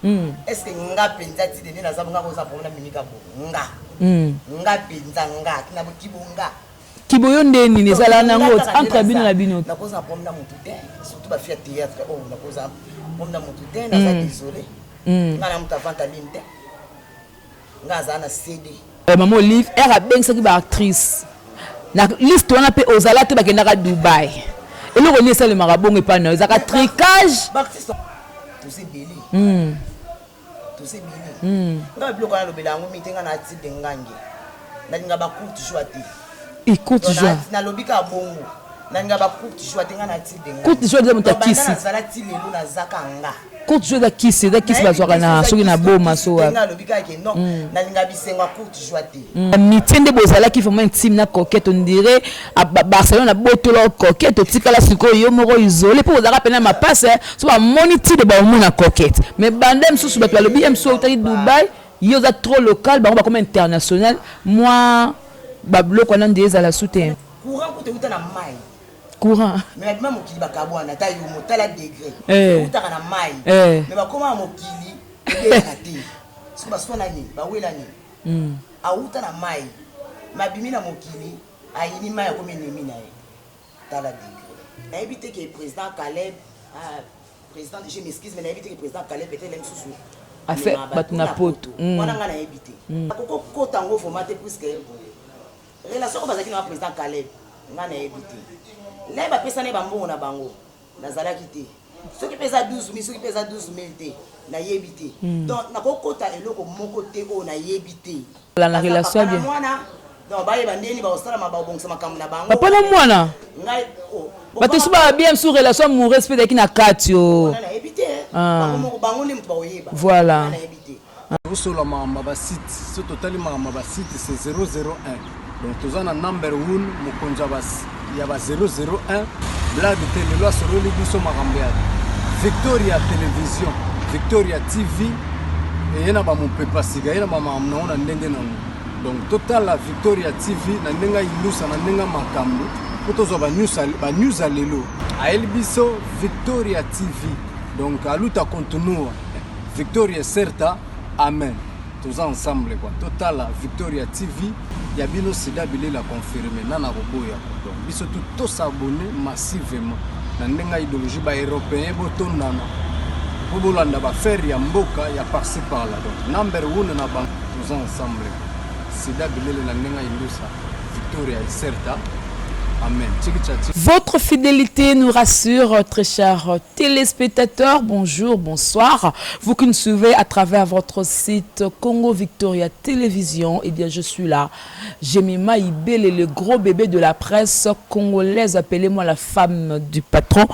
Est ce que nga mpenza ti dende naza nga koza problème na mimika bo nga nga mpenza nga na kibo nga? Kibo yo nde nini ezala nango entre bino na bino? Nakoza problème na motu te, surtout bafille ya théâtre oyo. Nakoza problème na motu te, naza désolé. Nga na moto avanta lini te, nga azala na CD. Mama Olive ere abengisaki baactrice na liste wana mpe ozala te. Bakendaka Dubai, eloko nini esalemaka bongo epai na yo? Ezalaka tricage. Baartiste toza ebele, toza ebele. Nga biloko wana alobela yango mingi te. Nga na atide ngange, nalinga bacourte joie te. E courte joie. Nalobi kaka bongo, nalinga bacourte joie te. Nga na atide. Courte joie eza moto ya kisi. Nazala ti lelo, nazaka nga. Courte joie eza kisi, eza kisi bazwaka na soki na boma so. Nga alobi kaka ke non, nalinga bisengo ya courte joie te. Amitié nde bozalaki vraiment intime na Coquette. On dirait Barcelone abotola Coquette, otikala sikoyo yo moko isolé, mpo ozalaka pena mapase. So bamoni tide baomona Coquette, mais banda mosusu bato balobi ye mosusu outaki Dubai, ye oza trop local, bango bakoma international. Mwa babiloko wana nde ezala su te. Courant kuta euta na mai. Courant. Mais babima mokili, bakabwana. Ata yo motala degré eutaka na mai, mais bakoma na mokili ebelaka te. Soki baswana nini, bawela nini, awuta na mai, mabimi na mokili, ayini mai, akomi ennemi na ye. Tala degré. Nayebi te ke président Caleb, ah, président, je m'excuse, mais nayebi te ke président Caleb peut-être mosusu afe bato na poto. Wana nga nayebi te, akoko kota yango vraiment te, puisque relation oyo bazalaki na président Caleb, nga nayebi te. Naye bapesana ye bambongo na bango, nazalaki te. Soki mpe eza 12 000, soki mpe eza 12 000 te, nayebi te. Donc nakokota eloko moko te oyo nayebi te. Na relation bien. Mwana, donc bayeba ndeni bakosalama, bakobongisa makambo na bango. Papa na mwana. Ngai, oh, bato so babia mosusu relation amoureuse mpe ezalaki na kati o. Wana nayebi te. Bango moko, bango nde moto bakoyeba. Voilà. Nga nayebi te. Tosola makambo ya basite. So totali makambo ya basite, c'est 001. Donc toza na number 1, mokonzi ya ba 001, blague te. Lelo asololi biso makambo ya Victoria Télévision, Victoria TV. Eye na bamopepa sika, ye na bamakambo nango na ndenge nango. Donc totala Victoria TV na ndenge ayindusa, na ndenge ya makambo, mpo tozwa banews ya lelo. Ayeli biso Victoria TV. Donc a luta continua, victoria certa, amen. Toza ensemble quoi. Totala Victoria TV ya bino. Sida bilela confirme nana koboya. Donc biso tu tos'abonner massivement na ndenge ya idéologie. Baeuropéen botondana mpo bolanda baaffaire ya mboka ya par-ci par-là. Donc number one na bango, toza ensemble. Sida bilele na ndenge ya indusa, victoria certa, amen. Tiki. Votre fidélité nous rassure, très chers téléspectateurs. Bonjour, bonsoir. Vous qui nous suivez à travers votre site Congo Victoria Télévision, eh bien, je suis là. Jemima Ibele, le gros bébé de la presse congolaise. Appelez-moi la femme du patron.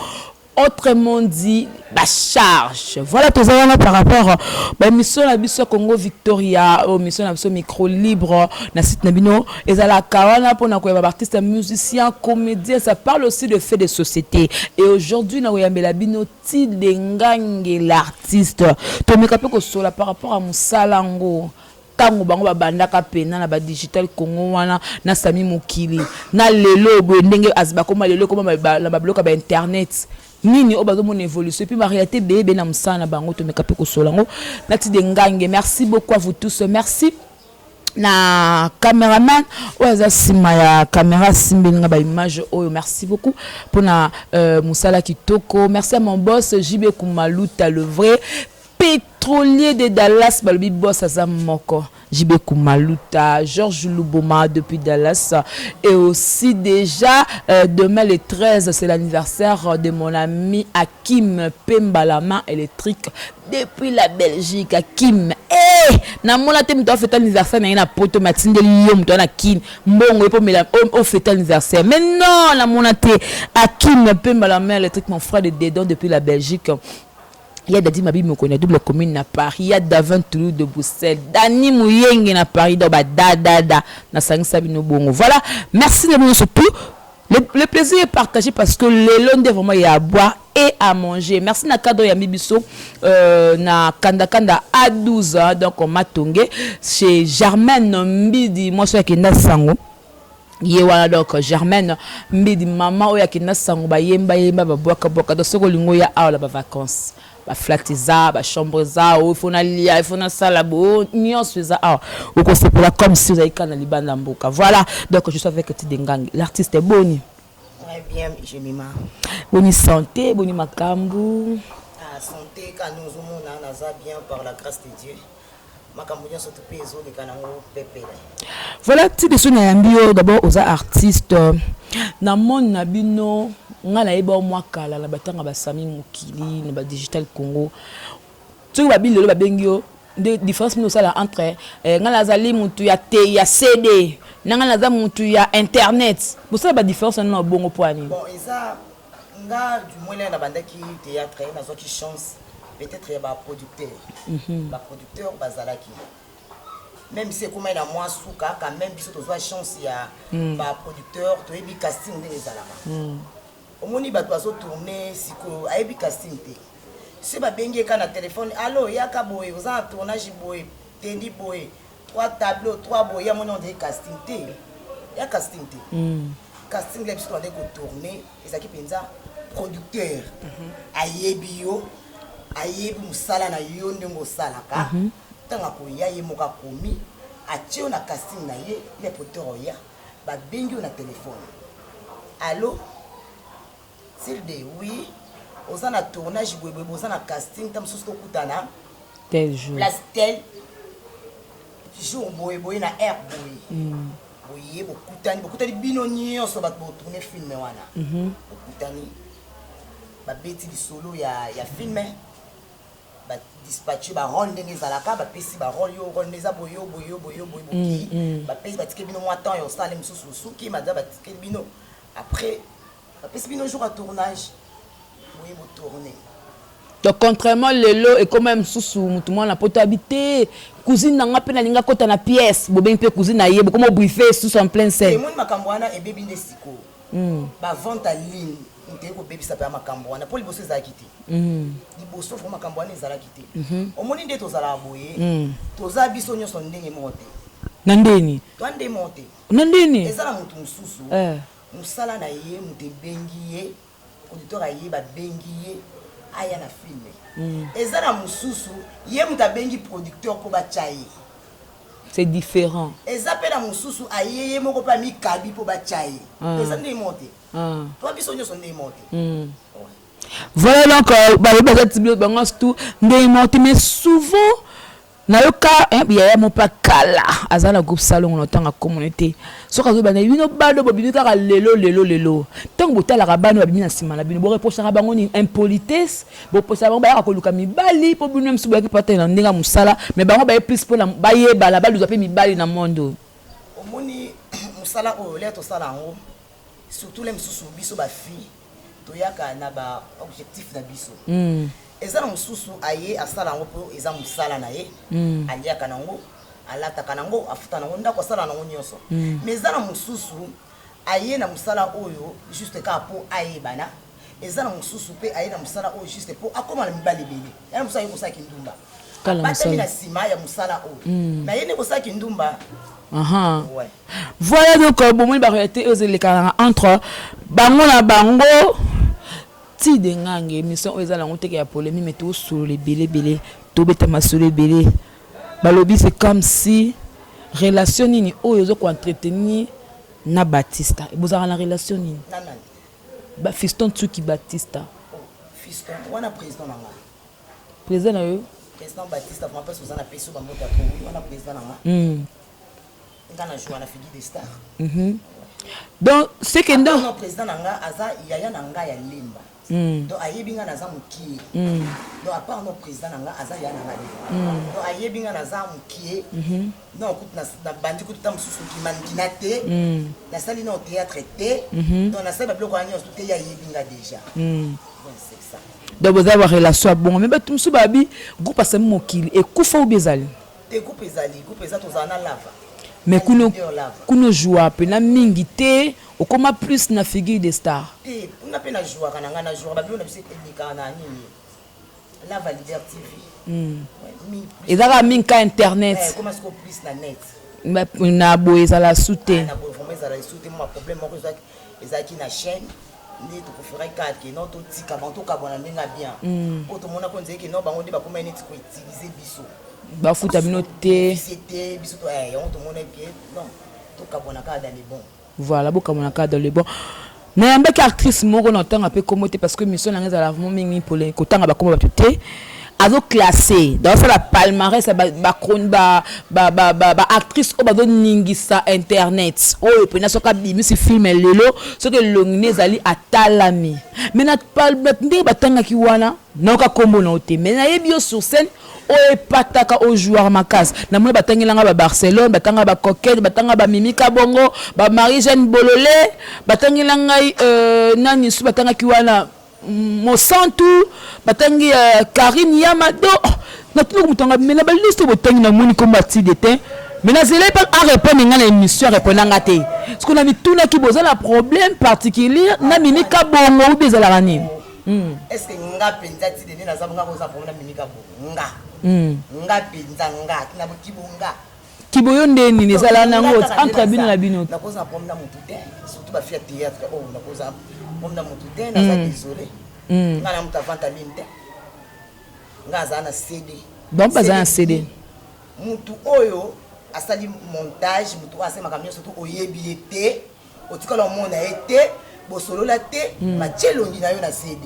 Autrement dit, la charge. Voilà tout ça par rapport à mission na biso Congo Victoria, mission na biso micro libre na site na bino ezalaka wana mpona koyeba baartiste, musicien, comédien. Ça parle aussi de fait de société. Et aujourd'hui na koyambela bino Tide Ngange, l'artiste. Tomeka mpe kosola par rapport à mosala yango, ntango bango babandaka pena na badigital Congo wana na Sami Mokili na lelo boye, ndenge bakoma lelo, ekoma na babiloko ya bainternet nini oyo bazomona évolution, et puis baréalité ebele na mosala na bango. Tomeka mpe kosola yango na Tide Ngange. Merci beaucoup à vous tous. Merci na cameraman oyo aza nsima ya caméra, asimbeli nga baimage oyo. Merci beaucoup mpona mosala kitoko. Merci à mon boss JB Kumaluta, le vrai pétrolier de Dallas. Balobi boss aza moko, JB Kumaluta, Georges Luboma depuis Dallas. Et aussi déjà, demain le 13, c'est l'anniversaire de mon ami Hakim Pemba, la main électrique depuis la Belgique. Hakim, eh, namona te moto afeta anniversaire na ye na poto, mais atindeli yo moto wana Kin mbongo ye mpo mela ofeta anniversaire. Mais non, namona te. Hakim Pemba, la main électrique, mon frère de dedans depuis la Belgique. Ya Dadi Mabi Mokoni ya double commune na Paris, ya Davin Toulouse de Bruxelles, Dani Muyenge na Paris. Donc badadada nasangisa bino bongo. Voilà, merci na bino. Surtout le plaisir est partagé, parce que lelo nde vraiment il y a à boire et à manger. Merci na cadre ya biso na Kanda Kanda A12, hein, donc Matonge chez Germaine Mbidi, moi so akenda sango ye wana. Donc Germaine Mbidi, mama oyo akenda sango, bayemba yemba, babwaka bwaka. Donc soki olingi oya awa na bavacances. Baflat eza, bachambre eza, oyo ifo nalia, ifo nasala boye, nyonso eza awa. Okosepela comme si ozali kaka na libanda mboka. Voilà, donc je suis avec Tide Ngangi, l'artiste. Boni? Très bien, Jemima. Boni santé, boni makambo? Ah, santé, quand nous ozomona, naza bien par la grâce de Dieu. Makambo nyonso to mpe ezoleka nango pepele. Voilà, Tide, so nayambi yo d'abord, oza artiste na monde na bino. Ngai nayeba mwa kala na batanga basami mokili na badigital Congo. Soki babi lelo babengi yo nde différence nini osala entre ngai nazali mutu ya te ya CD na ngai naza mutu ya internet? Bosala badifférence wana na bongo mpo ya nini? Bon, eza nga, du moins lere nabandaki théâtre, nazwaki chance peut-être ya baproducteur. Baproducteur bazalaki, même si ekomai na mwa suka, quand même biso tozwa chance ya baproducteur. Toyebi casting ndenge ezalaka. Omoni bato bazotourne sikoyo, ayebi casting te. Soki babengi ye kaka na telefone: "Allo, yaka boye, oza na tournage boye, tendi boye, trois tableau, trois boye." Ya moni, ondeki casting te, ya casting te. Casting la biso tobandaki kotourne ezalaki mpenza producteur ayebi yo, ayebi mosala na yo ndenge osalaka. Ntango akoya, ye moko akomi, atie yo na casting na ye. Le producteur oya, babengi yo na telefone: "Allo, Tilde, oui, oza na tournage boye boye, oza na casting, ta mosusu tokutana tel jour, place tel, jour boye boye, na heure boye boye." Bokutani, bokutani bino nyonso bato botourne film wana. Bokutani, babeti lisolo ya film, badispatche barole ndenge ezalaka, bapesi barole: yo role nde eza boye, yo boye, yo boye, yo boye. Bokei, bapesi, batike bino mwa temps ya osala mosusu, osuki maza, batikeli bino. Après bapesi bino jour ya tournage, boye botourne. Donc contrairement lelo, ekoma mosusu, motu mwana poto abi te, cousine na nga mpe nalingi akota na pièce, bobengi mpe cousine na ye, bokoma obriefe susu en pleine scène. Emoni, makambo wana ebebi nde sikoyo. Bavente en ligne moto eye kobebisa mpe ya makambo wana, mpo liboso ezalaki te. Liboso fo makambo wana ezalaki te. Omoni nde tozalaka boye, toza biso nyonso ndenge moko te. Na ndeni? Toa nde moko te. Na ndeni? Eza na motu mosusu, mosala na ye, moto ebengi ye, producteur aye, babengi ye aya na film. Eza na mosusu, ye moto abengi producteur mpo batya ye. C'est différent. Eza mpe na mosusu, aye ye moko mpe amikabi mpo batya ye. Eza ndenge moko te. Toa biso nyonso ndenge moko te. Ouais. Voilà, donc balobi baza ti bango surtout ndenge moko te. Mais souvent nayoka yaya mo mpe kala aza na groupe Salongo na ntango akomona te, soki azobanda bino bano bobimi kaka lelo lelo lelo. Ntango botalaka bano babimi na nsima na bino, boreprochaka bango nini? Impolitesse? Boreprochaka bango bayaka koluka mibali? Mpo bino mosusu boyaki pate na ndenge ya mosala, mais bango baye plus mpona bayebala, baluzwa mpe mibali na monde oyo. Omoni mosala oyo lere tosala yango, surtout le mosusu biso bafille toyaka na baobjectif na biso. Eza na mosusu aye asala yango mpo eza mosala na ye, aliaka nango, alataka nango, afuta nango ndako, asala nango nyonso. Mais eza na mosusu aye na mosala oyo juste kaka mpo ayebana. Eza na mosusu mpe aye na mosala oyo juste mpo akóma na mibali ebele. Ya na mosusu aye kosalaki ndumba. Kala batami mosala. Na nsima ya mosala oyo na ye nde kosalaki ndumba. Ouais. Voilà, donc bomoni baréalité oyo ezolekana entre bango na bango. Tide Ngange, émission oyo eza nango teke ya polémique, mais tosolola ebele ebele, tobeta masolo ebele. Balobi c'est comme si relation nini oyo ozo koentretenir na Batista? Bozalaka na relation nini? Na nani? Ba Fiston Tsuki Batista. Oh, Fiston wana président na nga. Président na yo? Président Batista, vraiment mpasi oza na pesi bambote ya Kongo wana, président na nga. Nga na joua na figure de star. Donc c'est que ndo Non, président na nga aza yaya na nga ya Lemba. Donc ayebi nga naza mokie. Donc à part no président na nga aza yaya na nga Lemba, donc ayebi nga naza mokie. Non, kutu na bandi kutu ta mosusu kimankina te, nasali no théâtre te, donc nasali babiloko wana nyonso te, ye ayebi nga déjà. Donc c'est ça. Donc boza barelation ya bongo, mais bato mosusu babi groupe asami mokili ekufa obi ezali? Te, groupe ezali, groupe eza, tozala na lava. Mais kuna Leader lava. Kuna ojua mpena mingi te, okóma plus na figure de star. Te, kuna mpe najouaka na ngai, najouaka babiloko na biso elekaka na nini, Lava Leader TV. Ouais, mingi plus. Ezalaka mingi ka internet. Ekoma sikoyo plus na net. Na boye ezala su te. Na boye vraiment ezala esu te. Mwa problème moko ezalaki na chaîne. Nde topréféraki kaka ke non, totika bango, tokabwana ndenge ya bien, po tomonaki onzeli ke non, bango nde bakomai neti koutiliser biso. Bafuta bino te. Bénéficier te biso to yango tomonaki ke non, tokabwana kaka dans les bons. Voilà, bokamona kaka dans le bon. Nayambaki actrice moko na otanga mpe kombo te, parce que mission nanga ezala vraiment mingi pole kotanga bakombo bato te. Azoclasse, azosala palmarès ya baactrice oyo bazoningisa internet, oyo mpena soki abimisi film lelo, soki elongi nde ezali atalami. Mais na ndenge batangaki wana, nayoka kombo na yo te, mais nayebi yo sur scène oyo epataka, ojoueur makasi. Namoni batangelanga babarcelone, batanga bacoquette, batanga bamimika bongo, bamarie Jeanne Bolole, batangela ngai nani su batangaki wana, Mosantu, batangi Karine Yamado. Oh, natuni moto anga, mais na baliste botangi, namoni kombo atide te. Mais nazela mpe arépondre ngai na émission, arépondre nga te. Parce que na mitunaki, boza na problème particulier na Mimika Bongo ubi ezalaka nini? Est ce que nga mpenza tide nde naza nga koza problème na Mimika Bongo? Nga nga mpenza nga tina kibo nga. Kiboyo nde nini ezala nango entre bino na bino? Nakoza problème na motu te, surtout bafille ya théâtre oyo. Nakoza problème na motu te, naza désolé. Nga na moto avanta lini te, nga azala na CD. Bango baza na CD. Mutu oyo asali montage, mutu oyo asali makambo nyonso, to oyebi ye te, otikala omona ye te, bosolola te, batie elongi na yo na CD.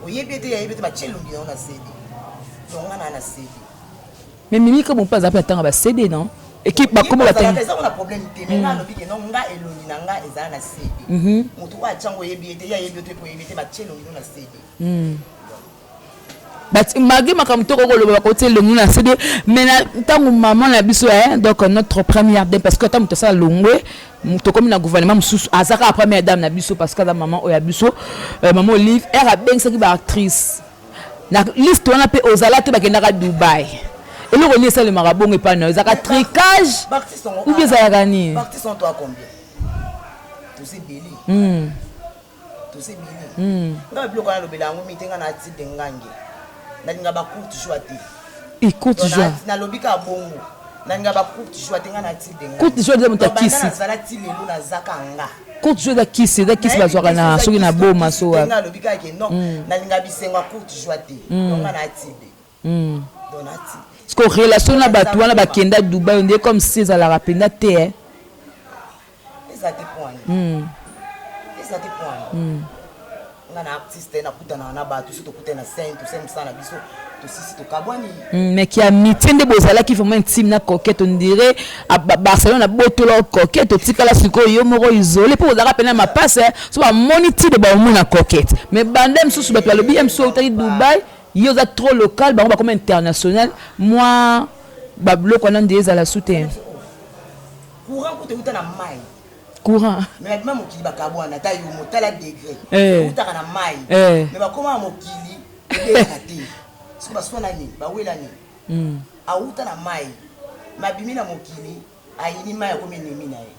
Oyebi ye te, yayebi te, batie elongi na yo na CD. Donc nga na CD. Mais Mimika Bongo mpe aza mpe atanga ba CD, non? Équipe bakombo batangi. Eza na problème te, mais nga alobi ke non, nga elongi na nga ezala na CD. Motu oyo atiango, oyebi ye te, ye ayebi yo te, po oyebi ye te, batie elongi no na CD. Malgré makambo toko koloba, bakoti elongi na CD. Mais na ntango mama na biso, donc notre première dame, parce que ata moto asala longwe, tokomi na gouvernement mosusu, aza kaka première dame na biso, parce que aza mama oyo ya biso, mama Olive ere abengisaki baactrice na liste wana mpe ozala te. Bakendaka Dubai, eloko nini esalemaka bongo epai na yo? Ezalaka tricage ou bien ezalaka nini? Baartiste on toa combien? Toza ebele, toza ebele. Nga biloko wana alobela yango mingi te. Nga na atide ngange, nalinga bacourte joie te. E courte joie. Nalobi kaka bongo, nalinga bacourte joie te. Nga na atide. Courte joie eza moto akisi. Nazala ti lelo, nazaka nga. Courte joie eza kisi, eza kisi bazwaka na soki na boma so. Nga alobi kaka ke non, nalinga bisengo ya courte joie te. Donc nga na atide, donc na atide. Parce que relation na bato wana bakenda Dubai, on dirait comme si ezalaka mpenza te, eh. Eza te poani, eza te poani. Nga na artiste, nakutanaka na bato, so tokutani na scène, tosali mosala na biso, tosisi, tokabwani. Mais ki amitié nde bozalaki vraiment intime na Coquette, on dirait Barcelone abotola Coquette, otikala sikoyo yo moko isolé, mpo ozalaka pena mapase. So bamoni ti de baomona Coquette, mais banda mosusu bato balobi ye mosusu outaki Dubai, ye oza trop local, bango bakoma international. Mwa babiloko wana nde ezala su te. Courant kuta euta na mai. Courant. Mais babima mokili, bakabwana. Ata yo motala degré, eutaka na mai, mais bakoma na mokili, ebelaka te. Soki baswana nini, bawela nini? Auta na mai, mais abimi na mokili, ayini mai, akomi ennemi na ye.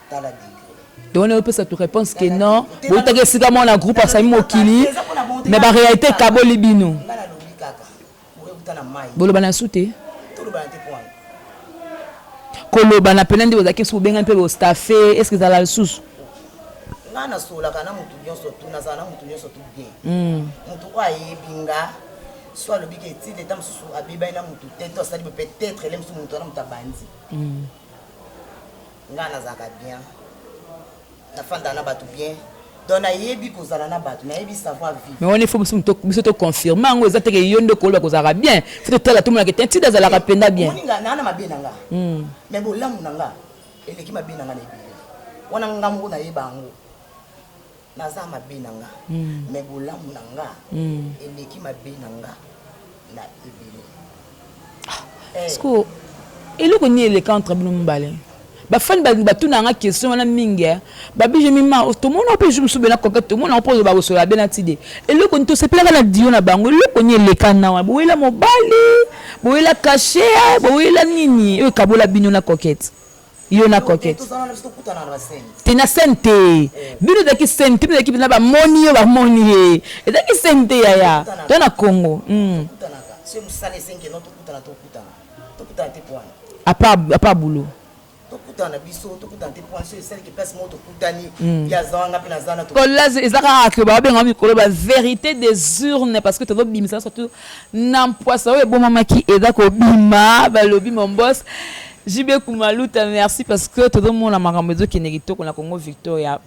Tala degré. Donc wana opesa to réponse ke non, boutaki esika moko na groupe asali mokili, mais baréalité ekaboli bino. Nga nalobi kaka courant euta na mai. Boloba na su te. Tolobana te po wana. Koloba na pena nde bozalaki soki bobengani mpe bostaffe, est ce que ezala lisusu? Nga nasololaka na motu nyonso tu, nazala na motu nyonso tu bien. Motu oyo ayebi nga, so alobi ke etide eta mosusu abebani na motu te, to asali bo peut-être ele mosusu motu wana moto abandi. Nga nazalaka bien, nafandaka na bato bien, donc nayebi kozala na bato, nayebi savoir vivre. Mais wana ifo biso toconfirme yango. Eza teke yo nde koloba kozalaka bien, fo totala, tomonaka te ntida azalaka mpenza bien. Omoni nga naa na mabe na nga, mais bolamu na nga eleki mabe na nga na ebele. Wana nga moko nayeba yango, naza mabe na nga, mais bolamu na nga eleki mabe na nga na ebele. Parce que eloko nini eleka entre bino mibale? Bafani batuna yanga question wana mingi. Babije mima, tomona mpe jour mosusu bena Coquette, tomona mpo oyo bakosola bena tide. Eloko nini tosepelaka na dio na bango? Eloko nini eleka na wana? Bowela mobali, bowela cachet, bowela nini oyo ekabola bino na Coquette, yo na Coquette? Tozala na biso, tokutana na bascène. Te, na scène te. Bino ezalaki scène te, bino ezalaki mpena bamoni yo, bamoni ye, ezalaki scène te yaya to na Congo. Tokutanaka so mosala esengi no tokutana, tokutana, tokutana te po wana. À part boulot. Tokutana na biso, tokutana te mpo so esaliki place moko tokutani, ye aza wana, mpe naza na. Kolaz eza kaka ke babenga mikolo ba vérité des urnes, parce que tozobimisa surtout na mpwasa oyo ebomamaki, eza kobima. Balobi mon boss JB Kumaluta, merci, parce que tozomona makambo ezokende kitoko na Congo Victoria.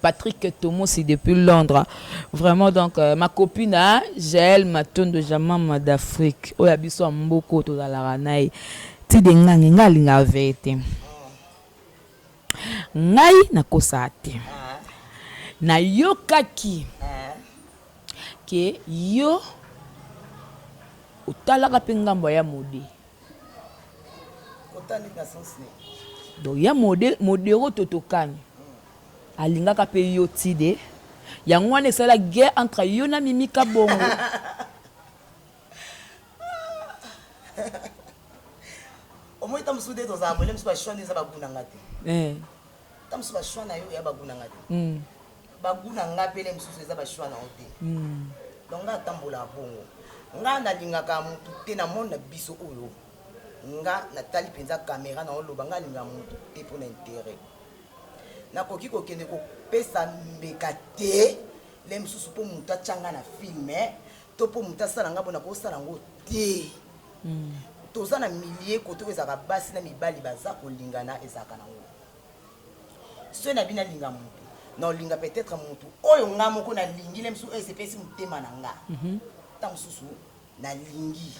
Patrick Tomosi depuis Londres. Vraiment donc ma copine hein, Jaël Matondo Jamama d'Afrique. Oyo biso ya mboko tozalaka na ye. Tide ngange nga alingaka vérité. Ngai nakosaka te. Nayokaki ke yo otalaka mpe ngambo ya mode. Donc ya mode modero totokani alingaka mpe yo tide, yango wana esala guerre entre yo na Mimi Kabongo. Omoi ta mosusu te, tozala mwele mosusu, bachoix nde eza bagu na nga te. Ta mosusu bachoix na yo eya bagu na nga te, bagu na nga pele mosusu eza bachoix na yo te. Donc nga atambolaka bongo, nga nalingaka motu te na monde na biso oyo. Nga natali mpenza caméra na oloba, nga alingaka motu te mpo na intérêt. Nakoki kokende kopesa mbeka te le mosusu mpo motu atya nga na film to mpo motu asala nga bo, nakosala yango te. Toza na milieu kote oyo ezalaka basi na mibali baza kolingana, ezalaka nango. Soki na bino alinga motu, na olinga peut-être motu oyo nga moko nalingi, le mosusu oyo esepesi motema na nga. Ntango mosusu nalingi,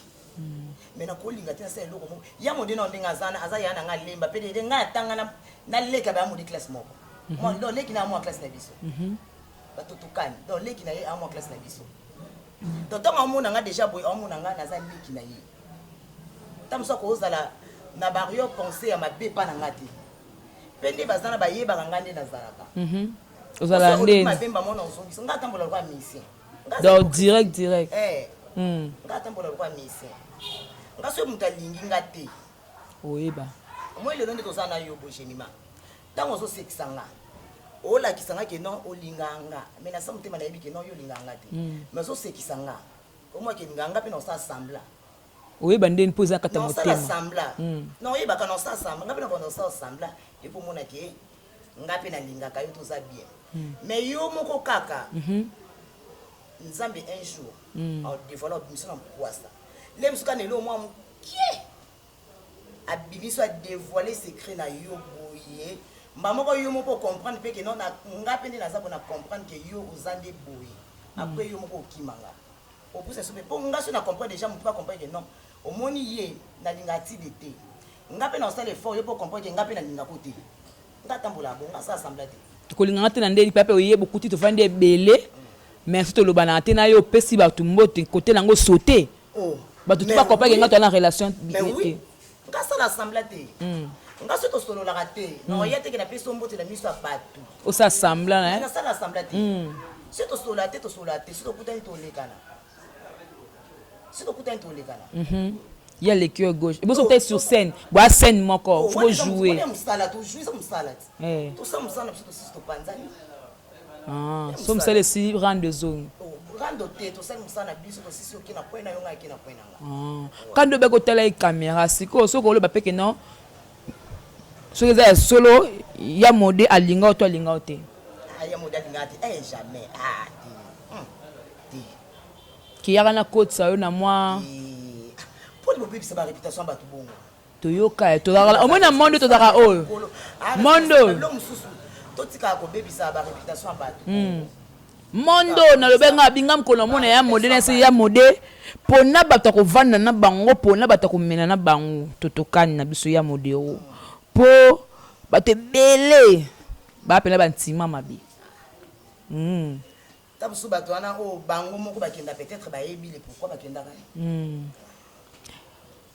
mais nakolinga te nasala eloko moko ya mode na ndenge aza na aza ya na nga lemba mpe dede ngai natanga naleka baya mode classe moko. Donc leki na mwa classe na biso, bato tokani, donc leki na ye amwa classe na biso. Donc ntango amona nga déjà boye, amona nga naza leki na ye, ntango mosusu akozala na bario pensée ya mabe epa na nga te, mpe nde baza na bayebaka nga nde nazalaka. Ozala nde mabemba mona ozongisa nga atambola lokola musicien. Donc direct direct. Nga atambola lokola musicien. Nga soki moto alingi nga te, oyeba. Omoi lelo nde toza na yo boye, Jemima, ntango ozosekisa nga, olakisa nga ke non, olingaka nga, mais na sa motema nayebi ke non, yo olingaka nga te, mais ozosekisa nga, omwaki elingaka nga mpe na osala semblant. Oyeba ndeni mpo eza kati ya motema. Semblant na oyebaka na osala semblant, nga mpe na osala semblant epo omona ke nga mpe nalingaka yo, toza bien. Mais yo moko kaka Nzambe un jour adévoile, abimisa na mpwasa le mosusu kana elo mwa mokie, abimisi, adévoile secret na yo boye mba moko, yo moko ocomprendre mpe ke non, nga mpe nde naza bona comprendre ke yo oza nde boye. Après yo moko okimanga, opusa so mpe mpo nga so na comprendre déjà, motu bacomprendre ke non, omoni ye nalingaka tide te, nga mpe na osala effort, yo mpo comprendre ke nga mpe nalingako te. Nga atambola bongo, asala semblant te. Kolinganga te na ndeni mpe oyeba okuti tovandi ebele, mais so tolobanaka te na yo, opesi bato mbote kote nango saute, bato tu bakopaki nga toza na relation te. Nga asala semblant te. Nga so tosololaka te, naoya teke napesi yo mbote na miso ya bato. Osala semblant. Nasala semblant te. So tosolola te, tosolola te. So tokutani, tolekana. So tokutani, tolekana. Ye aleki yo gauche, eboso te sur scène boya scène moko, faut jouer. Mosala tojouer, eza mosala ti tosala mosala na biso, tosisi, topanzani. So mosala esi, rando zone. Rando te, tosali mosala na biso, tosisi, oke na point na yo, ngai ake na point na nga. Kandi obe kotala ye caméra sikoyo, soki oloba mpe ke non, soki eza ya solo, ya mode alinga yo to alinga yo te? Ya mode alinga te, jamais te. Keyaka na kotisa yo na mwa. Mponi bobebisa baréputation ya bato bongo? Toyoka ye, tozalaka omoi na monde, tozalaka oyo monde oyo. Mosusu totikaka kobebisa baréputation ya bato. Monde oyo nalobi nga abinga mokolo namona ya mode na se ya mode mpona bato ya kovanda na bango, mpona bato ya komela na bango, totokani na biso ya modero, mpo bato ebele baa mpena bantima mabe. Ta mosusu bato wana oyo bango moko bakenda, peut-être bayebi le pourquoi bakendaka.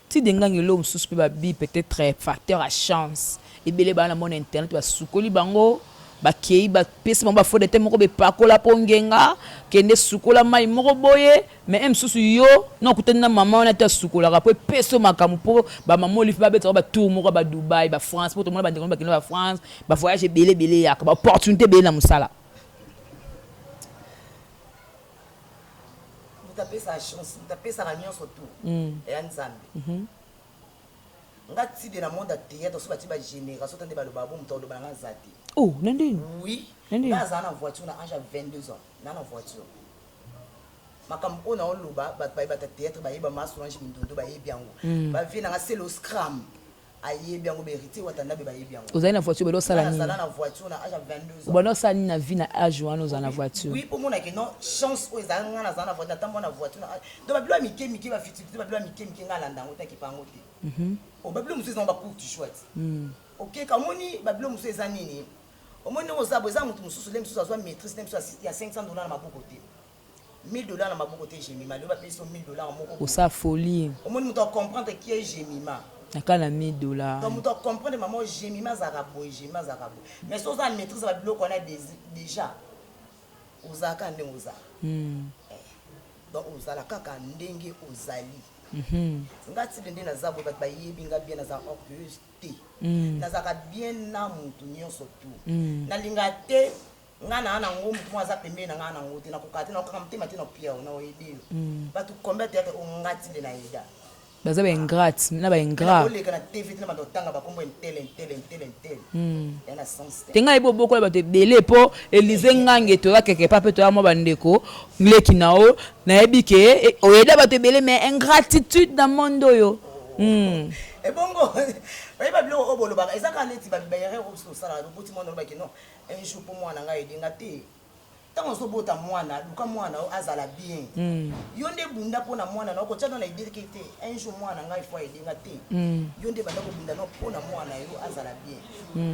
Ti dengangi eloko mosusu mpe babi peut-être facteur ya chance, ebele baa na mona internet, basukoli bango, bakei, bapesi bango bafode te moko bepakola mpo ngenga kende sukola mai moko boye. Mais e mosusu yo na okutani na mama wana te, asukolaka mpo epesi yo makambo, mpo bamama olifi babetaka batour moko ya badubai, bafrance, mpo tomona bandeko bakende bafrance, bavoyage ebele ebele, eyaka baopportunité ebele na mosala. Moto apesaka chance, moto apesaka nyonso tu eya Nzambe. Nga tide na monde ya théâtre, so batie ba génération ta nde balobaka bo moto aloba na nga aza te. Oh, na ndeni? Oui. Na ndeni? Nga azala na voiture na âge ya 22 ans, na na voiture. Makambo oyo naoloba, bato bayebata théâtre bayeba ma Solange Mindondo, bayebi yango. Ba vie na nga c'est le scram, ayebi yango, ba Héritier Watanabe bayebi yango. Ozali na voiture, bado osala nini? Nazala na voiture na âge ya 22 ans. Obanda osala nini na vie na âge wana ozala na voiture? Oui, mpo monake non chance oyo ezala nga nazala na voiture, natambola na voiture na donc babilo ya mike mike, bafutilité, babilo ya mike mike, nga alanda yango te, akipa yango te. Oh, babilo mosusu eza ba courte chouette. Okeka omoni babilo mosusu eza nini, omoni ndenge oza boye, eza motu mosusu le mosusu azwa maîtrise, le mosusu ya 500 $ na maboko te, 1000 $ na maboko te. Jemima lelo bapesi yo 1000 $ moko. Osala folie. Omoni moto acomprendre qui est Jemima. Na kaka na 1000 $. Donc moto acomprendre mama Jemima azalaka boye, Jemima azalaka boye, mais so oza na maîtrise ya babiloko wana déjà, ozalaka ndenge ozala. Donc ozala kaka ndenge ozali. Nga tide nde naza boye, bato bayebi nga bien, naza orgueilleuse te. Nazalaka bien na motu nyonso tu. Nalinga te nga na nango motu moko aza pembeni na nga nango te, nakokaa te, nakokaka motema te na pierre na oyede yo. Bato combien théâtre oyo nga tide na yeda? Baza baingrate na baingrat. Oleka na TV te na bato otanga bakombo intele intele intele intele ya na sens te. Te, ngai bobokola bato ebele mpo Elize Ngange toza keke pa mpe toya mwa bandeko leki na oyo nayebi ke oyeda bato ebele, mais ingratitude na monde oyo. Ebongo oyeba biloko oyo bolobaka eza kaka neti baerreur oyo biso tosalaka. Oboti mwana, olobaki non, un jour mpo mwana ngai edenga te. Ntango ozobota mwana, luka mwana oyo azala bien. Yo nde bunda mpona mwana na okotia no na idée ke te, un jour mwana ngai fo ayedenga te. Yo nde banda kobunda no mpona mwana yo azala bien.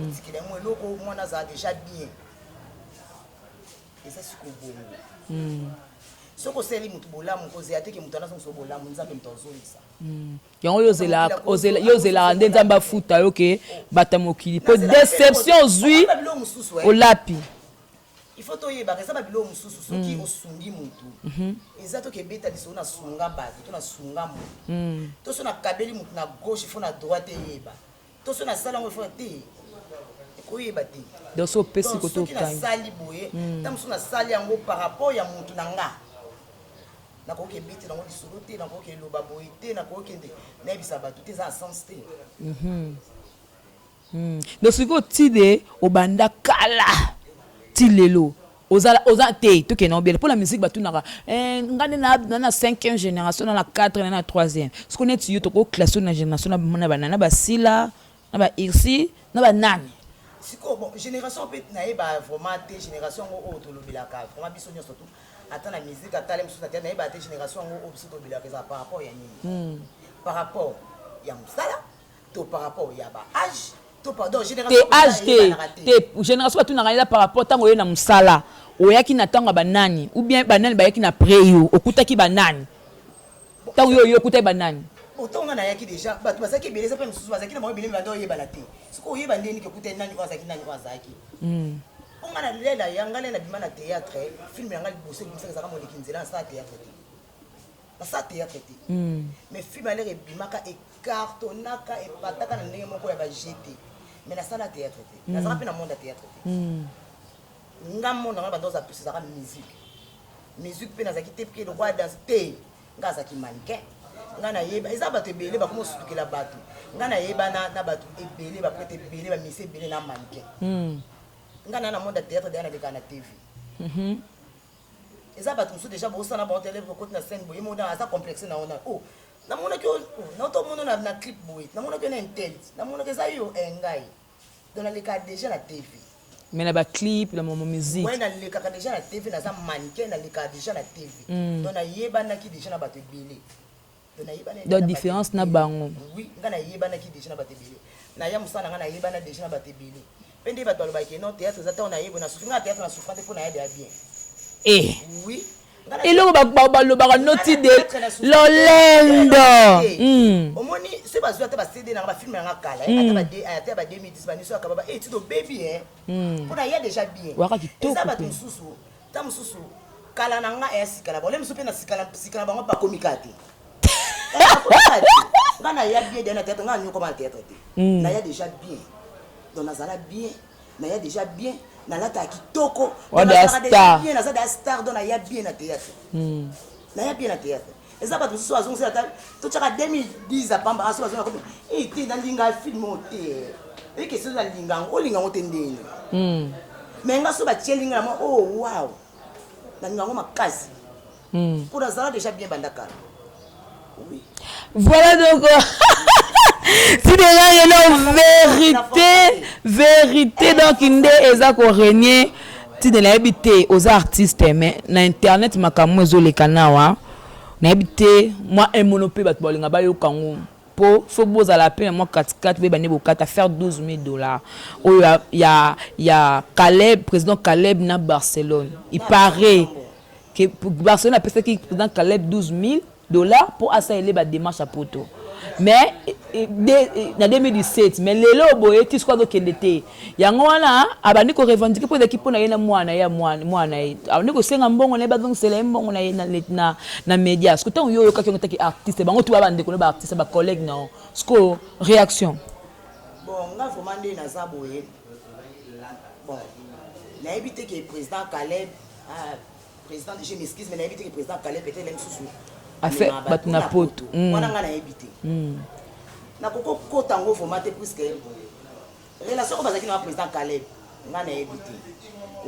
Otikela yango eloko, mwana azala déjà bien. Eza sikoyo bongo. Soki osali motu bolamu, kozela te ke moto anazongisa bolamu. Nzambe moto azongisa. Yango yo ozelaka nde Nzambe afuta yo ke bato ya mokili, mpo déception ozwi, olapi. Il faut toyebaka eza babiloko mosusu, soki osungi motu, eza toke ebeta lisolo nasunga bato to nasunga motu, to so nakabeli motu na gauche, il faut na droite eyeba, to so nasala yango, il faut te ekoyeba te. Donc so opesi kote, soki nasali boye, ta mosusu nasali yango par rapport ya motu na nga, nakoki ebeti nango lisolo te, nakoki eloba boye te, nakoki nayebisa bato te, eza na sens te. Donc sikoyo tide obanda kala ti lelo ozala oza te, tokende obele mpo na musique. Batunaka nga nde na cinquième génération, na na quatre, na na troisième. Sikoyo neti yo, tokoclasse na génération na banana, basila na bairsi na banani? Sikoyo bon, génération mpe nayeba vraiment te. Génération yango oyo tolobelaka vraiment biso nyonso tu, ata na musique, ata le mosusu na te, nayeba te. Génération yango oyo biso tolobelaka ezala par rapport ya nini? Par rapport ya mosala to par rapport ya ba âge to pardon? Te, âge te. Te, génération batunaka eza par rapport ntango oye na mosala, oyaki na ntango ya banani ou bien banani bayaki na pré yo, okutaki banani? Ntango yo oye, okutaki banani? Ntango nga nayaki déjà, bato bazalaki ebele. Eza mpe mosusu bazalaki na bango ebele, banda oyebana te. Soki oyeba ndeni ke okutaki nani, oyo azalaki nani, oyo azalaki. Mpo nga na lela ya nga lela bima na théâtre, film ya nga liboso ebimisaka ezalaka Moleki Nzela. Nasala théâtre te, nasala théâtre te, mais film alere ebimaka, ecartonaka, epataka na ndenge moko ya ba gt. Mais nasala théâtre te, nazalaka mpe na monde ya théâtre te. Nga monde nanga banda oza plus ezalaka musique. Musique mpe nazalaki te mpe lokola danse te. Nga azalaki mannequin. Nga nayeba eza bato ebele bakoma osutukela bato. Nga nayeba na bato ebele, baprêtre ebele, bamisi ebele na mannequin. Nga na monde ya théâtre deya nalekaka na TV. Eza bato mosusu déjà bosala bango tele, okoti na scène boye, mona aza complexe na ona o namonaki naotomona na clip boye, namonaki yo na intel, namonaki eza yo ngai. Donc nalekaka déjà na TV. Mais na baclip na mamo musique? Ouais, nalekaka déjà na TV, naza mannequin, nalekaka déjà na TV. Donc nayebanaki déjà na bato ebele. Donc nayebana. Donc différence na bango? Oui, nga nayebanaki déjà na bato ebele. Naya mosala na nga, nayebana déjà na bato ebele. Mpe nde bato balobaki non, théâtre eza ntango nayebo na souffri. Nga na théâtre na souffrant te, mpo naya deya bien. Eh. Oui. Eloko balobaka noti de lolendo. Omoni soki bazwi ata baCD nanga, bafilm nanga kala, ata ya ba 2010, baniso ya kaba, e ti tobebi mpo na ya déjà bien. Waka kitoko. Eza bato mosusu, ta mosusu kala na nga eya sika na bango, le mosusu mpe na sika na bango bakomi kaka te. Nga naya bien deya na théâtre, nga nyokoma na théâtre te. Naya déjà bien, donc nazala bien, naya déjà bien, nalataka kitoko bien, naza deya star. Donc naya bien na théâtre, naya bien na théâtre. Eza bato mosusu azongisela ata totyaka 2010 apamba aso bazonga komi e te, nalinga film oyo te, eke soki nalinga yango, olinga yango te ndeni. Mais nga so batieli nga na mwa, oh wow, nalinga yango makasi mpo nazala déjà bien banda kala, oui. Voilà, donc si déjà yelo vérité, vérité, donc nde eza korégner. Ntina nayebi te, oza artiste, mais na internet makambo ezoleka nawa, nayebi te mwa emono mpe bato balinga bayoka yango, mpo fo bozala mpe na mwa katikati, boyeba nde bokata faire 12 000 $ oyo ya Caleb, président Caleb na Barcelone. Il paraît que Barcelone apesaki président Caleb 12 000 $ mpo asalele badémarche ya poto, mais na 2017. Mais lelo boye ti sikoyo azokende te. Yango wana abandi korevendiquer, mpo ezalaki mpo na ye na mwana ye ya mwana ye. Abandi kosenga mbongo na ye, bazongisela ye mbongo na ye na média. Siko ntango yo oyokaki yango, taki artiste, bango tu ba bandeko na baartiste, bacollègue na yo, siko réaction? Bon, nga vraiment nde naza boye, bon, nayebi te ke président Caleb, ah, président, je m'excuse, mais nayebi te ke président Caleb peut-être le mosusu Afe amemaka bato na poto. Wana nga nayebi te, nakoki kokota yango vraiment te, puisque relation oyo bazalaki na président Caleb, nga nayebi te.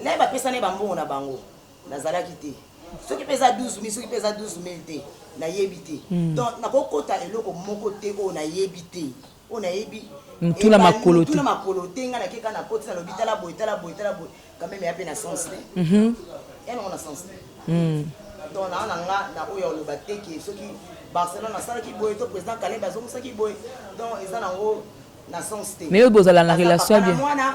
Le bapesani bambongo na bango, nazalaki te. Soki mpe eza 12 000, soki mpe eza 12 000 te, nayebi te. Donc nakokota eloko moko te oyo nayebi te, oyo nayebi Motuna makolo te. Motuna makolo te. Nga nakeka na koti, nalobi tala boye, tala boye, tala boye, quand même eya mpe na sens te, ya nango na sens te. Donc naa na nga na oyo oloba te ke soki Barcelone asalaki boye to président Caleb azongisaki boye, donc eza nango na sens te. Mais oyo bozala na Aza relation papa na bien. mwana,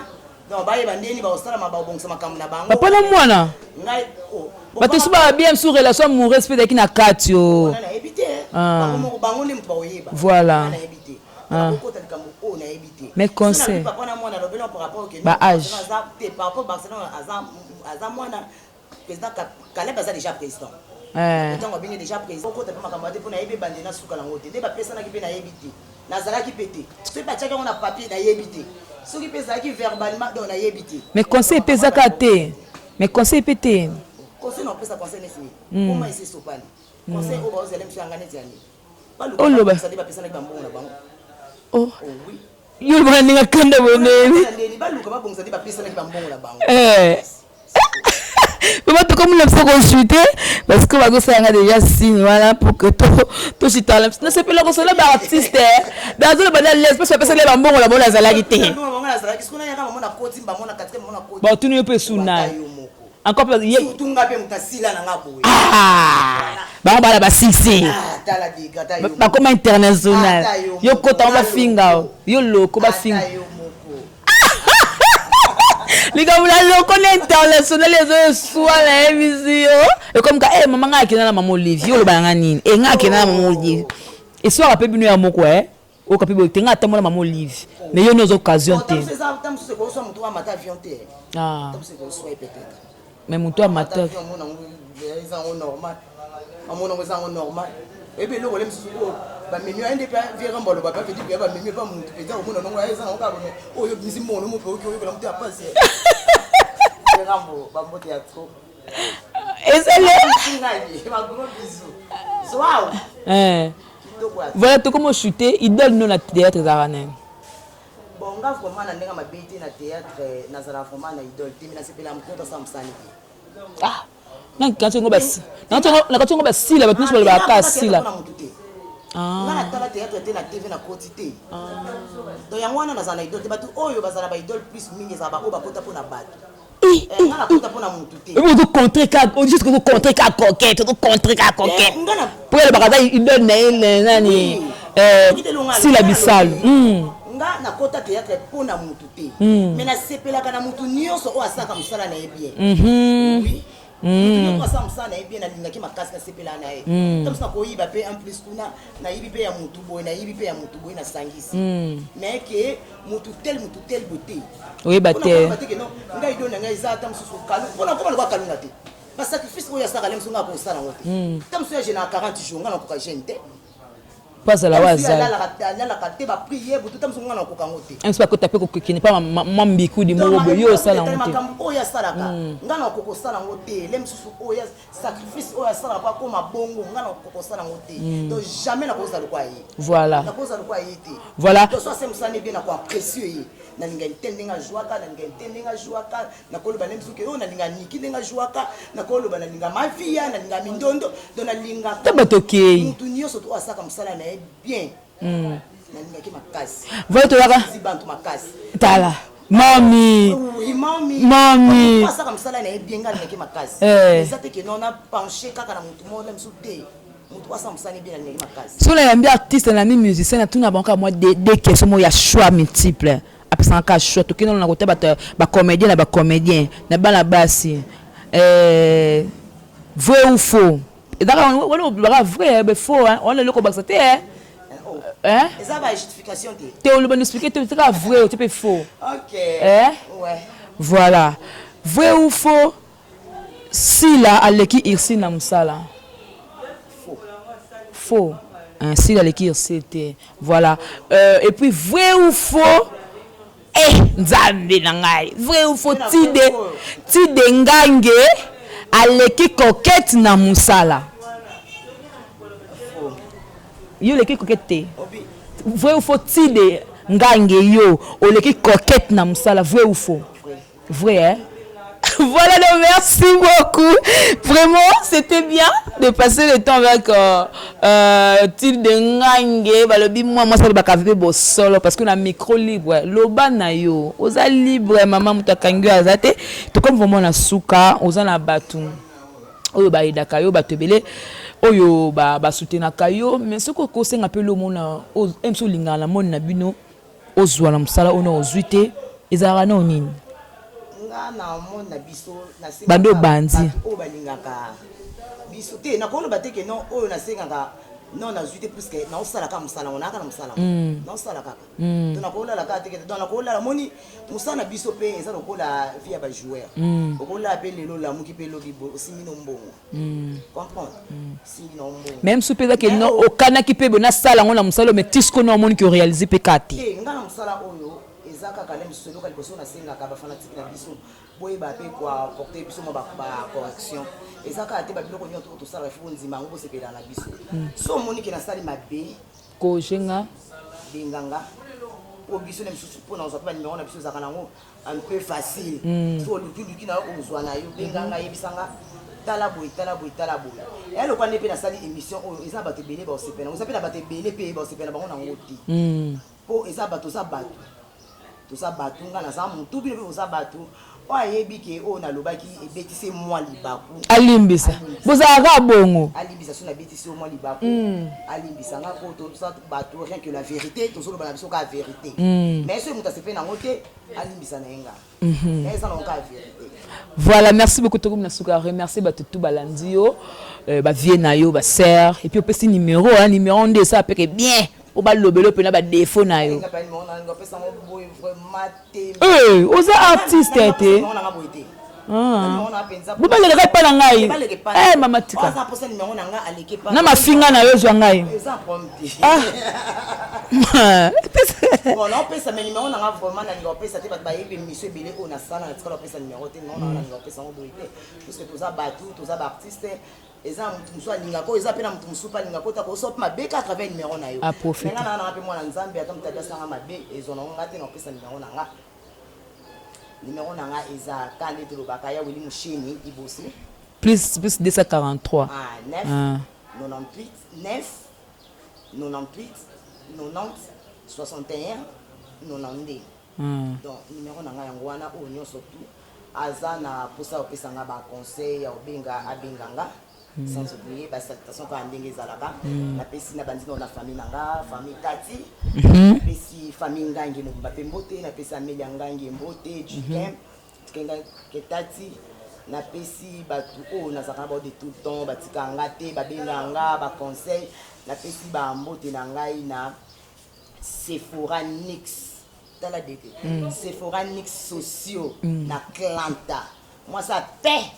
donc bayeba ndeni bakosalama, babongisa makambo na bango. Papa na mwana. Ngai, oh, bato so babia mosusu relation amoureuse mpe ezalaki na kati o. Wana nayebi te. Ah. Bango moko, bango nde moto bakoyeba. Voilà. Nga nayebi te. Nakokota likambo oyo nayebi te. Mais conseil. Soki nalobi papa na mwana, alobeli par rapport ke Ba non, âge. Barcelone aza te, par rapport Barcelone aza mwana président Caleb aza déjà président. Ntango abengi déjà président, okota mpe makambo te, mpo nayebi ebande na suka nango te. Nde bapesanaki mpe nayebi te, nazalaki mpe te. Soki batiaki yango na papier, nayebi te. Soki mpe ezalaki verbalement, donc nayebi te. Mais conseil mpe ezaka te, mais conseil mpe te. Conseil na opesa, conseil neti nini? Koma esi esopani. Conseil oyo baozela miso yanga neti ya nini? Oloba. Baluka bapesanaki bambongo na bango. Oh. Oh oui. Yo olobaka ndenge akanda boye ndeni? Ndeni baluka babongisa nde bapesanaki bambongo na bango. Vraiment, tokomona biso kochute parce que bazosalanga déjà signe wana pour que tochitala. Nasepela kosola baartiste, nazoloba na lese mpasi bapesali bambongo na bango, nazalaki te. Mbongo bango nazalaki sikoyo, nayaka bamona koti, bamona katika, bamona koti. Batuni yo mpe suna. Ata yo moko. Encore mpe Surtout nga mpe moto asila na nga boye. Ah, bango bana basuccès. Ah, tala dega, ata yo moko. Bakoma international. Ata yo Yo moko. kota ngo, Nga bafinga loko. yo loko bafinga. Ata yo moko. Likambo na loko na international ezoeswa, nayebisi yo, ekomi ka e mama ngai akenda na mama Olivier, oloba nanga nini? E ngai akenda na mama Olivier, eswaka mpe bino ya moko e oyoka mpe boye te. Ngai atambola mama Olive, mais yo nyonso occasion te. Ta mosusu ekoswa moto amata avion te. Ah. Ta mosusu ekoswa ye peut-être. Mais moto amata avion, amona yango eza yango normal, amona yango eza yango normal. Oyebi eloko le mosusu oyo bamemi aye nde mpe vie rambo aloba mpe apeti mpe bamemi epa motu mpenza, omona nango eza nango kaka boye. Oyo obimisi mbongo mo mpe oki oyokela moto ya pasi. Rambo, bambote ya trop. Ezali. Ngai bagros bisous zwaw. Kitoko ya. Voilà, tokoma ochute. Idole no na théâtre ezalaka nani? Bon, nga vraiment na ndenge mabe te, na théâtre nazala vraiment na idole te, mais nasepela moto asala mosani te. Ah, nakati yango basila, bato nyonso balobaka kaka sila. Mpona motu te. Nga natala théâtre te, na TV nakoti te. Donc yango wana nazala na idole te. Bato oyo bazala ba idole plus mingi ezala baoyo bakota mpona bato. Nga nakota mpona motu te. Ozocontre ka, juste ozocontre ka coquette, ozocontre ka coquette. Nga na Po elobaka aza idole na ye nani? Sila Bisalu. Nga nakota théâtre mpona motu te, mais nasepelaka na motu nyonso oyo asalaka mosala na ye bien. Oui, motu nyonso asala mosala na ye bien, nalingaki makasi, nasepelaka na ye. Ta mosu nakoyiba mpe en plus kuna, nayibi mpe ya motu boye, nayibi mpe ya motu boye, nasangisi. Mais ke motu tel, motu tel boye te. Oyeba te. Te ke non, ngai idole na ngai eza ata mosusu kalu, mpona koma lokwa Kalunga te. Basacrifice oyo asalaka le mosu, ngai akosala yango te. Ta mosusu ya jeûne na 40 jours, ngai nakoka jeûne te. Mpo azala oyo azali. Alalaka te, baprier butu, ta mosu nga na okoka yango te. Mosu bakota mpe kokende mpa mwa mbikudi moko boye, yo osala yango te. Makambo oyo asalaka, nga na okoka kosala yango te. Le mosusu oyo sacrifice oyo asalaka po akóma bongo, nga na okoka kosala yango te. Donc jamais nakozala lokwa ye. Nakozala lokwa ye te. Donc so ase mosala bien, nakoapprécie ye. Nalinga te ndenge azwaka, nalinga te ndenge azwaka. Nakoloba nde mosusu oyo nalinga niki ndenge azwaka, nakoloba nalinga mavia, nalinga mindondo. Donc nalingaka te bato okei. Mutu nyonso to asalaka mosala na ye bien, nalingaki makasi. Voilà, toyaka. Bantu makasi. Tala mami. Oui, mami. Mami. Asalaka mosala na ye bien, nga alingaki makasi. Eza te ke non, na penche kaka na motu moko na misu te. Motu asala mosala na ye bien, alingaki makasi. So nayambi artiste, nayambi musicien, natuna bango kaka mwa deux questions moko ya choix multiple. Apesaka kaka choix. Tokende na kota bato bacomédien na bacomédien na bana basi. Vrai ou faux? Ezaka wana olobaka vrai be faux wana eloko obakisa te. Eza ba justification te. Te, oloba na expliquer te, kaka vrai te mpe faux. Ok. Ouais. Voilà, vrai ou faux, Sila aleki Ursule na mosala? Faux. Faux. Sila aleki Ursule te. Voilà. Et puis vrai ou faux, nzambe na ngai, vrai ou faux, Tide Ngange aleki Coquette na mosala? Yo oleki Coquette te. Vrai ou faux, Tide Ngange, yo oleki Coquette na mosala, vrai ou faux? Vrai, hein? Voilà, donc merci beaucoup. Vraiment, c'était bien de passer le temps avec Tilde Ngange. Balobi, moi, moi, ça va be solo parce que na micro libre. Loba na yo. Oza libre, maman mutu akangi aza te. To comme vraiment na suka, oza na batu. Oyo bayedaka yo, bato ebele oyo basoutenaka yo, mais soki okosenga mpe lomona mso olingaka na moni na bino ozwa na mosala oyo na ozwi te, ezalaka nao nini? Nga na monde na biso, bando obandi. Oyo balingaka biso te, nakoloba te ke non, oyo nasengaka non, nazwi te, puisque naosala kaka mosala ngo, nayaka na mosala ngo, naosala kaka. To nakolala kaka te, donc nakolala. Moni, mosala na biso mpe eza lokola vie ya bajoueur. Okolala mpe lelo, olamuki mpe lobi boye, osimbi no mbongo. Comprendre, osimbi na mbongo. Même so mpe ezaki no okanaki mpe boye, nasala yango na mosala oyo, mais tisco na omoni ki oréalise mpe ka te. Te, nga na mosala oyo eza kaka le mosusu. Eloko ya liboso nasengaka bafanatike na biso, boyeba mpe koapporte biso mwa bacorrection. Eza kaka te babiloko nyonso oyo tosalaka ifo bondima yango, bosepela na biso. So omoni ke nasali mabe, kojenga. Benganga po biso na misusu mpona ozwa mpe banimero na biso ezalaka nango un peu facile. So olukiluki na yo, ozwa na yo, benganga, yebisanga: tala boye, tala boye, tala boye. Eya lokwa nde mpe nasali émission oyo, eza bato ebele baosepela, eza mpe na bato ebele mpe baosepela bango nango te, mpo eza bato, oza bato, toza bato. Nga naza motu, bino mpe boza bato. Oyo ayebi ke oyo nalobaki ebetisi mwa libaku, alimbisa. Bozalaka bongo. Alimbisa. So nabetisi yo mwa libaku, alimbisa nga, po toza bato, rien que la vérité, tozoloba na biso kaka vérité. Mais soki moto asepe nango te, alimbisa na ye nga, mais eza nango kaka vérité. Voilà, merci beaucoup. Tokomi na suka. Remercier bato tu balandi yo, bavie na yo, basere, et puis opesi numéro, hein, numéro nde esala peke bien po balobela mpena badefo na yo. Oza artiste te, bobalelaka epa na ngai. Mama, tika na mafinga na yo, ezwa ngai. Naopesa me numéro nanga vraiment, nalinga opesa te. Bato bayebi émission ebele oyo nasala, na tikala opesa numéro te. Numéro nanga nalinga opesa yango boye te, puisque toza bato, toza baartiste. Eza na motu mosusu alingaka oyo, eza mpe na motu mosusu mpe alingaka ota koso mpe mabe ka à travers numéro na yo. Aprofite. Nga nanga mpe mwana Nzambe, ata moto adasanga mabe, ezwa nango nga te na kopesa numéro na nga. Numéro na nga eza ka nde tolobaka ya Wili Musheni liboso. Plus 243. Ah, 9 98 9 98 90 61 92. Donc numéro na ngai yango wana. Oyo nyonso tu aza na mposa opesa nga baconseil ya obenga, abenga nga. Sans oublier basalutation kaka ndenge ezalaka, napesi na bandino na famille na nga, famille Tati. Napesi famille Ngangi mobimba mpe mbote. Napesi Amelia Ngangi mbote, Jukem Ketati. Napesi bato oyo nazalaka na bao de tout le temps, batikaka nga te, babengaka nga baconseil. Napesi bambote na ngai na Sephora Nix, tala dete, Sephora Nix sociaux na Atlanta, mwasi ape,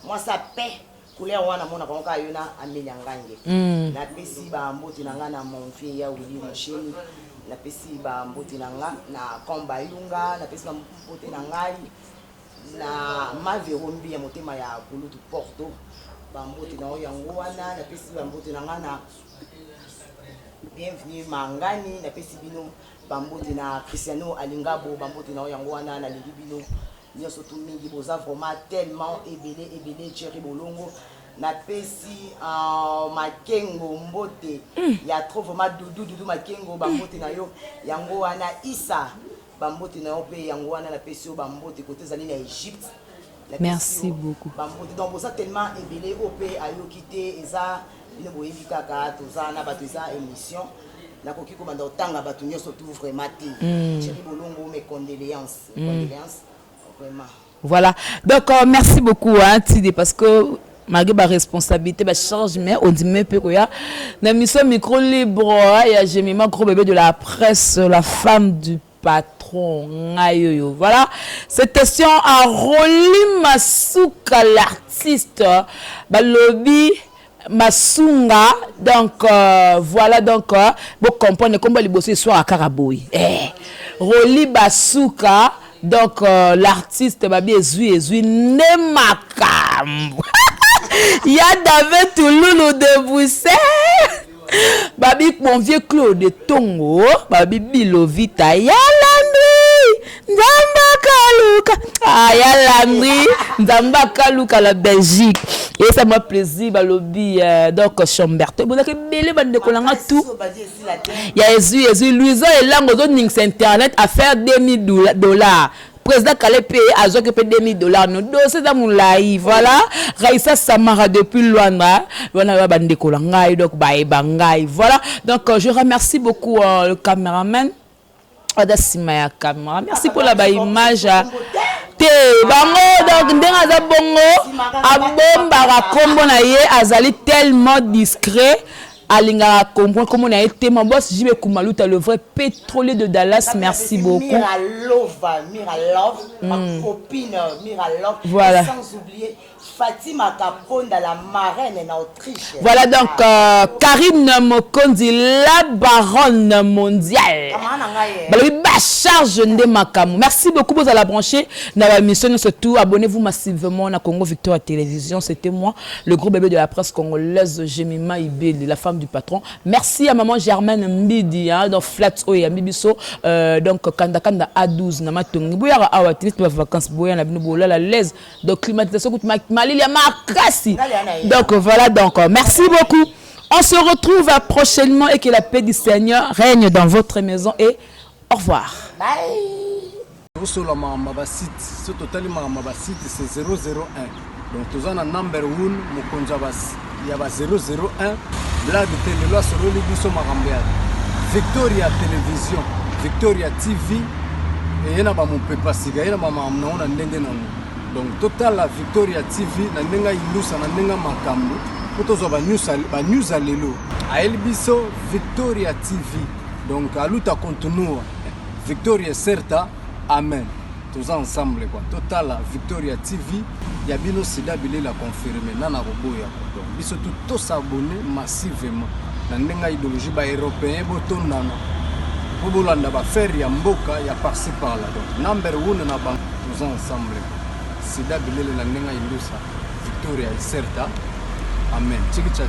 mwasi ape. Couleur wana namonaka yango kaka yo na Amelia Ngange. Napesi ba mbote na nga na mon vieux ya Willy Musheni, napesi ba mbote na nga na Komba Yunga, napesi ba mbote na ngai na Mavero Mbiya motema ya kulutu Porto, ba mbote na yo yango wana. Napesi ba mbote na nga na Bienvenue Mangani, napesi bino ba mbote na Cristiano Alingabo, ba mbote na yo yango wana. Nalingi bino nyonso tu mingi, boza vraiment tellement ebele ebele. Thierry Bolongo, napesi Makengo mbote ya trop vraiment. Dudu Dudu Makengo, bambote na yo yango wana. Isa, bambote na yo mpe yango wana. Napesi yo bambote kote ezali na Egypte. Merci beaucoup. Bambote. Donc boza tellement ebele, oyo mpe ayoki te, eza bino boyebi kaka toza na bato, eza émission, nakoki kobanda kotanga bato nyonso tu vraiment te. Thierry Bolongo, mes condoléances, mes condoléances vraiment. Voilà. Donc, merci beaucoup, hein, Tidi, parce que malgré ma responsabilité, ma charge, mais on dit même peu quoi. Na mission micro libre, hein, il y a Jemima, gros bébé de la presse, la femme du patron. Ngayoyo. Voilà. Cette question à Rolly Masuka, l'artiste. Balobi Masunga. Donc, voilà, donc, vous comprenez comment les bosser soir à Karaboy. Eh. Rolly Basuka. Donc, l'artiste, babi ezui, ezui, ne makambo. Ya David Touloulou de Bruxelles. Babi, mon vieux Claude Tongo, babi Bilovita, ya Landry, Nzamba Kaluka. Ah, ya Landry, Nzamba Kaluka, la Belgique. Et ça m'a plaisir, balobi, donc, Chambertin. Bon, donc, bele bande kolanga tout. Ya ezui, ezui, Louisa Elango, zo internet, à faire 2000 dollars. Président Kale pe azwaki mpe 2000 dollars, no dossier eza molai. Voilà, Raissa Samara depuis Luanda wana, ba bandeko na ngai, donc bayeba ngai. Voilà, donc je remercie beaucoup le caméraman aza nsima ya caméra. Merci pour la baimage te bango. Donc ndenge aza bongo, abombaka nkombo na ye, azali tellement discret, alingaka comprendre kombo na ye te. Mon boss JB Kumaluta, le vrai pétrolier de Dallas, merci beaucoup. Mira Lova, Mira Love, ma copine Mira Love. Voilà. Et sans oublier Fatima Kaponda, la marraine en Autriche. Voilà, donc Karine Mokonzi, la baronne mondiale. Balobi ba charge nde makambo. Merci beaucoup bozala branché na ba mission surtout abonnez-vous massivement na Congo Victoire Télévision. C'était moi, le gros bébé de la presse congolaise, Jemima Ibeli, la femme du patron. Merci à maman Germaine Mbidi, hein, dans Flat Oya Mbibiso, donc Kanda Kanda A12 na matongi. Boyaka awa tinisi ba vacances, boya na bino bolala l'aise. Donc climatisation kutu malili ya makasi. Donc voilà, donc merci beaucoup. On se retrouve prochainement et que la paix du Seigneur règne dans votre maison et au revoir. Bye. Tosola makambo ya basite. So totali makambo ya basite, c'est 001. Donc toza na number 1, mokonzi ya ba 001, blague te. Lelo asololi biso makambo ya Victoria Télévision, Victoria TV eye na bamopepa sika, ye na bamakambo nango na ndenge nango. Donc totala Victoria TV na ndenge ayindusa, na ndenge makambo, mpo tozwa banews ya lelo. Ayeli biso Victoria TV. Donc aluta continua, Victoria certa, amen. Toza ensemble quoi. Totala Victoria TV ya bino. Sida bilela confirme nana koboya. Donc biso tu tos'abonner massivement na ndenge ya idéologie. Baeuropéen botondana mpo bolanda baaffaire ya mboka ya par-ci par-là. Donc number one na bango, toza ensemble. Sida bilele na ndenge ya indusa, Victoria iserta, amen. Chiki cha.